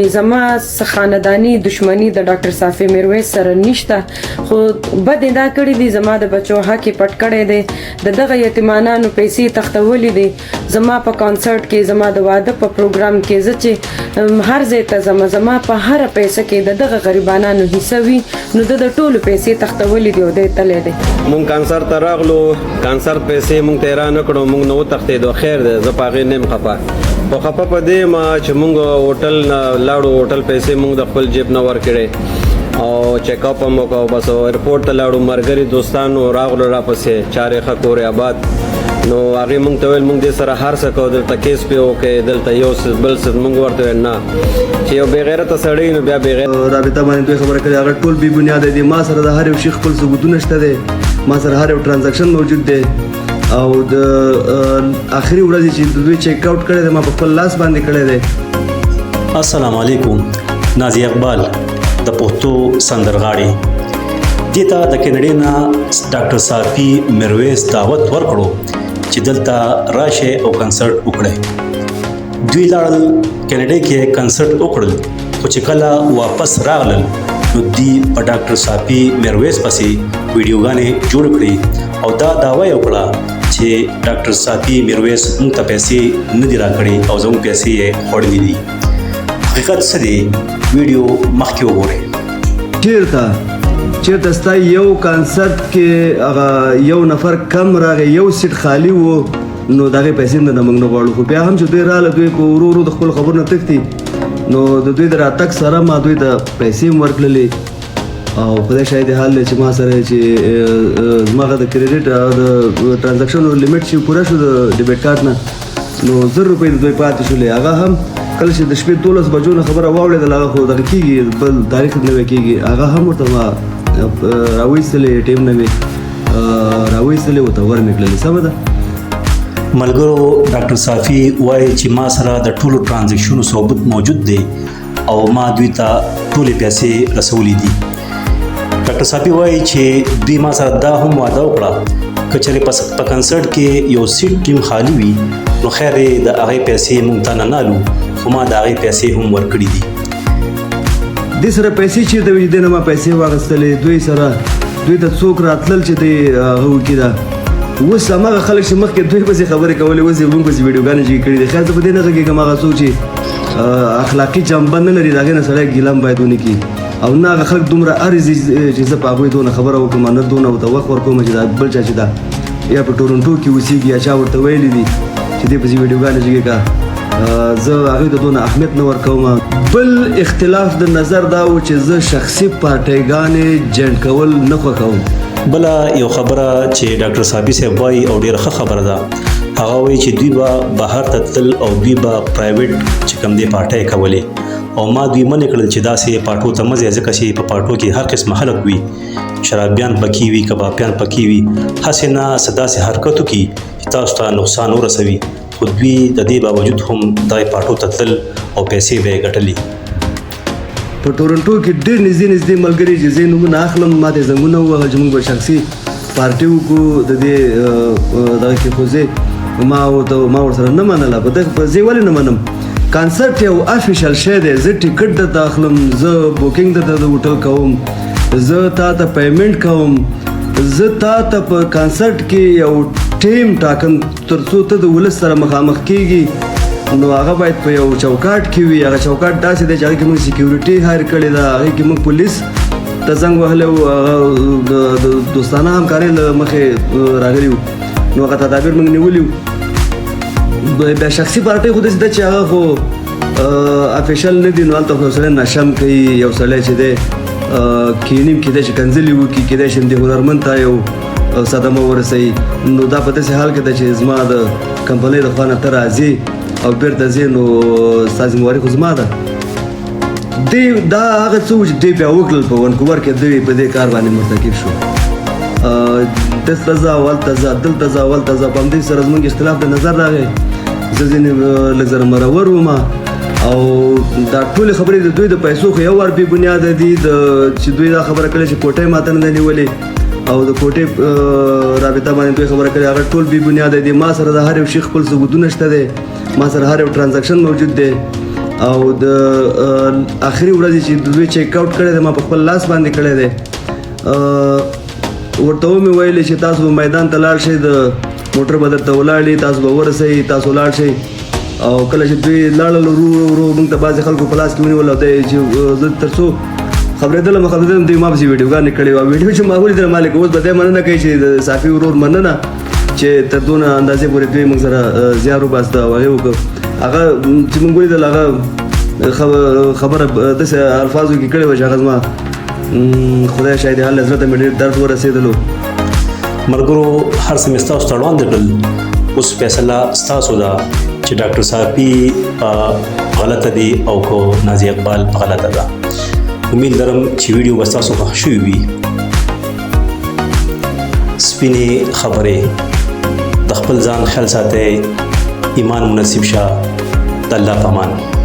زما څه خانداني دښمني د ډاکټر صافي میرویس سره نشته، خو بد یې دا کړي دي، زما د بچو حق یې پټ کړی دی، د دغه یتیمانانو پیسې یې تښتولې دي. زما په کانسرت کې، زما د واده په پروګرام کې، زه چې هر ځای ته ځم، زما په هره پیسه کې د دغه غریبانانو حصه وي، نو ده د ټولو پیسې تښتولې دي او دی تللی دی. مونږ کانسرت ته راغلو، کانسرت پیسې مونږ ته یې را نه کړو، مونږ نه وتښتېدو. خیر دی، زه په هغې نه یم خفه، خو خفه په دې یم چې مونږ هوټل نه لاړو، هوټل پیسې مونږ د خپل جیب نه ورکړې او چیک اپ هم وکړو، بس ایرپورټ ته لاړو، مرګري دوستانو راغلو راپسې چارې ښه کورې آباد. نو هغې مونږ ته ویل مونږ دې سره هر څه کوو، دلته کیس پې وکړئ، دلته یو څه بل څه. مونږ ورته ویل نه، چې یو بېغیرته سړی نو بیا بېغیرته رابطه باندې دوی خبره کړې، هغه ټول بې بنیاده دي. ما سره د هر یو شي خپل ثبوتونه شته دی، ما سره هر یو ترانزکشن موجود دی او د اخري ورځې چې د دوی چیک آوټ کړی دی، ما په خپل لاس باندې کړی دی. السلام علیکم. نازی اقبال د پښتو سندرغاړي دې ته د کینیډا نه ډاکټر صافي میرویس دعوت ورکړو چې دلته راشه او کنسرت وکړي. دوی لاړل کینیډا کې کنسرت وکړل، خو چې کله واپس راغلل نو دوی په ډاکټر صافي میرویس پسې ویډیوګانې جوړ کړې او دا دعوه یې وکړه چې ډاکټر صافي میرویس موږ ته پیسې نه دي راکړې او زموږ پیسې یې خوړلې دي. حقیقت څه دی؟ ویډیو مخکې وګورئ. چیرته چیرته ستا یو کانسرت کې هغه یو نفر کم راغی، یو سیټ خالی وو، نو د هغې پیسې هم نه موږ نه غواړو. خو بیا هم چې دوی راغله، دوی په ورو ورو د خپلو خبرو نه تښتي، نو د دوی د راتګ سره ما دوی ته پیسې هم ورکړلې او خدای شاهد حال دی چې ما سره چې زما هغه د کریډیټ د ترانزکشن لیمټ چې پوره شو د ډیبټ کارت نه، نو 1000 روپۍ د دوی پاتې شولې. هغه هم کله چې د شپې 12 بجو نه خبره واوړېدله، هغه خو دغه کېږي، بل تاریخ نوی کېږي، هغه هم ورته ما راویستلې، ای ټي ایم نه مې راویستلې، ورته ور مې کړلې. سمه ده. ملګرو، ډاکټر صافي وایي چې ما سره د ټولو ترانزکشنونو ثبوت موجود دی او ما دوی ته ټولې پیسې رسولې دي. ډاکټر صافي وایي چې دوی ما سره دا هم وعده وکړه که چېرې په کنسرت کې یو سیټ ټیم خالی وي نو خیر دی، د هغې پیسې مونږ ته نه نالو، خو ما د هغې پیسې هم ورکړي دي. دې سره پیسې چېرته وي چې دې نه ما پیسې واخیستلې؟ دوی سره دوی ته څوک راتلل چې دی هغه وکړي؟ دا اوس هماغه خلک چې مخکې دوی پسې خبرې کولې، اوس یې موږ پسې ویډیوګانې جوړې کړي دي. خیر، زه په دې نه غږېږم. هغه څوک چې اخلاقي جنبه نه لري، د هغې نه سړی ګیله هم باید ونه کړي، او نه هغه خلک دومره ارزي چې زه په هغوی دونه خبره وکړم، نه دونه ورته وخت ورکوم چې دا بل چا چې دا یا په ټورنټو کې اوسېږي یا چا ورته ویلي دي چې دې پسې ویډیوګانې جوړې کړه، زه هغوی ته دونه اهمیت نه ورکوم. بل اختلاف د نظر دا و چې زه شخصي پارټیګانې جنډ کول نه خوښوم. بله یو خبره چې ډاکټر صافي صاحب وایي او ډیره ښه خبره ده، هغه وایي چې دوی به بهر ته تلل او دوی به پرایویټ چې کوم دی پارټۍ کولې او ما دوی منع کړل چې داسې پارټو ته مه ځئ، ځکه چې په پارټو کې هر قسمه خلک وي، شرابیان پکې وي، کبابیان پکې وي، هسې نه څه داسې حرکت وکړي چې تاسو ته نقصان ورسوي. خو دوی د دې باوجود هم دغې پارټو ته تلل او پیسې به یې ګټلې. په ټورنټو کې ډېر نږدې نږدې ملګري چې زه یې نومونه اخلم، ما ته یې زنګونه ووهل چې موږ به شخصي پارټي وکړو د دې دغه کې، خو زه ما ورته ما ورسره نه منله. په دغه په زه ولې نه منم؟ کانسرت یو افیشل شی دی. زه ټیکټ درته اخلم، زه بوکینګ درته د هوټل کوم، زه تا ته پیمنټ کوم، زه تا ته په کانسرت کې یو ټیم ټاکم تر څو ته د ولس سره مخامخ کیږي، نو هغه باید په یو چوکاټ کې وي. هغه چوکاټ داسې دی چې هغه کې موږ سکیورټي هایر کړې ده، هغې کې موږ پولیس ته زنګ وهلی و، هغه د دوستانه همکارۍ له مخې راغلي وو، نو هغه تدابیر موږ نیولي وو. بیا شخصي پارټۍ خو داسې ده چې هغه خو افیشل نه دي، نو هلته خو یو سړی نشه هم کوي، یو سړی چې دی کینیم کېدای شي، کنځلې وکړي، کېدای شي د هنرمند ته یو صدمه ورسوي. نو دا په داسې حال کې ده چې زما د کمپنۍ د خوا نه ته راځې او بېرته ځې، نو ستا ذمهواري خو زما ده. دی دا هغه څه و چې دوی بیا وکړل په ونکوور کې، دوی په دې کار باندې مرتکب شو. دلته ځه او هلته ځه، دلته ځه او هلته ځه. په همدې سره زموږ اختلاف د نظر راغی. زه ځینې لږ زره مرور وم او دا ټولې خبرې د دوی د پیسو خو یو وار بې بنیاده دي. د چې دوی دا خبره کړې چې کوټه یې ماته نه ده نیولې او د کوټې رابطه باندې دوی خبره کړې، هغه ټول بې بنیاده دي. ما سره د هر یو شي خپل ثبوتونه شته دی، ما سره هر یو ترانزکشن موجود دی. او د اخري ورځې چې دوی چیک آوټ کړی دی، ما په خپل لاس باندې کړی دی. ورته ومې ویل چې تاسو به میدان ته لاړ شئ، د موټر به درته ولاړ وي، تاسو به ورسئ، تاسو لاړ شئ. او کله چې دوی لاړل، ورو ورو موږ ته بعضې خلکو په لاس کې ونیول، او دی چې زه تر څو خبرېدلم، دوی ما پسې ویډیوګانې کړې وه. ویډیو چې ما ولیدله، ما لکه اوس به دی مننه کوي چې د صافي ورور مننه چې تر دونه اندازې پورې دوی موږ سره زیار وباسته او هغې وکړ. هغه چې موږ ولیدل، هغه خبره داسې الفاظو کې کړې وه چې هغه زما خدای شاهد حال زړه ته مې ډېر درد ورسېدلو. ملګرو، هر څه مې ستاسو ته وړاندې کړل. اوس فیصله ستاسو ده چې ډاکټر صافي په غلطه دی او که نازیه اقبال په غلطه ده. امید لرم چې ویډیو به ستاسو خوښ شوي وي. سپینې خبرې، د خپل ځان خیال ساتئ. ایمان مو نصیب شه. د الله په امان.